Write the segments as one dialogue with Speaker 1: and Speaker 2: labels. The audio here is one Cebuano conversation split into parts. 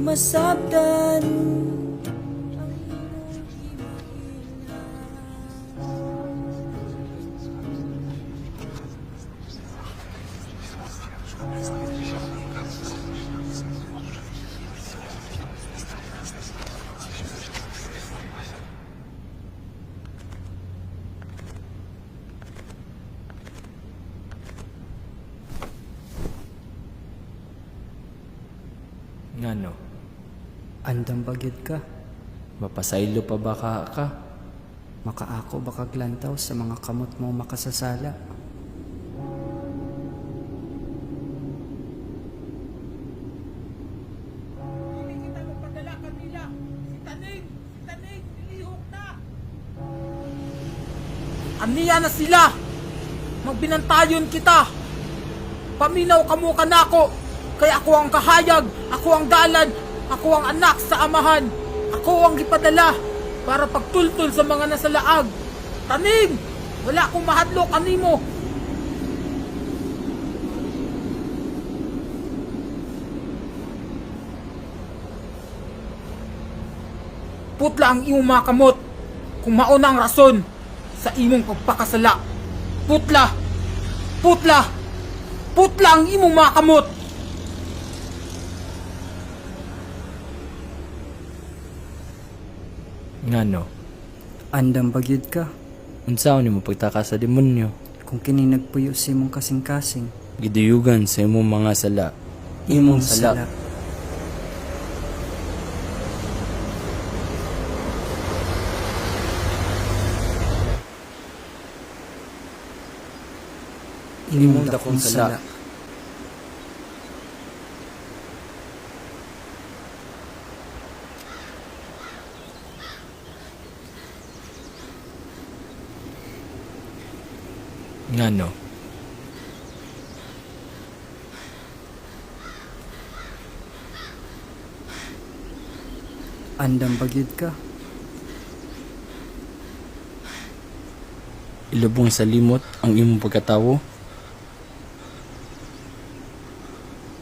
Speaker 1: Masabtan
Speaker 2: Ngano?
Speaker 3: Andam ba gyud ka?
Speaker 2: Mapasaylo pa ba ka ka?
Speaker 3: Makaako ba kag lantaw sa mga kamot mo makasasala?
Speaker 4: Hindi kita magpadala kanila. Si Taning! Si Taning! Nilihok na! Aniya na sila! Magbinantayon kita! Paminaw kamo kanako! Kaya ako ang kahayag, ako ang dalan, ako ang anak sa amahan. Ako ang gipadala para pagtultol sa mga nasa laag. Taning! Wala akong mahadlok kanimo. Putla ang imong mga kamot kung mauna ang rason sa imong pagpakasala. Putla! Putla! Putla ang imong mga kamot!
Speaker 2: Ngano?
Speaker 3: Andam ba gyud ka?
Speaker 2: Unsaon nimo pagtaka sa demonyo?
Speaker 3: Kung kini nagpuyo sa imong kasing-kasing,
Speaker 2: Giduyugan sa imong mga sala. Imong sala.
Speaker 3: Imong
Speaker 2: Imong dakong
Speaker 3: dakong
Speaker 2: sala.
Speaker 3: sala.
Speaker 2: Ngano?
Speaker 3: Andam ba gyud ka?
Speaker 2: Ilubong sa limot ang imong pagkatawo?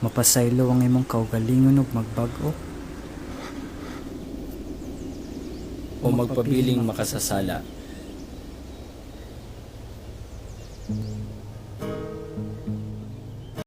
Speaker 3: Mapasaylo ang imong kaugalingon ug magbag-o?
Speaker 2: O magpabiling makasasala?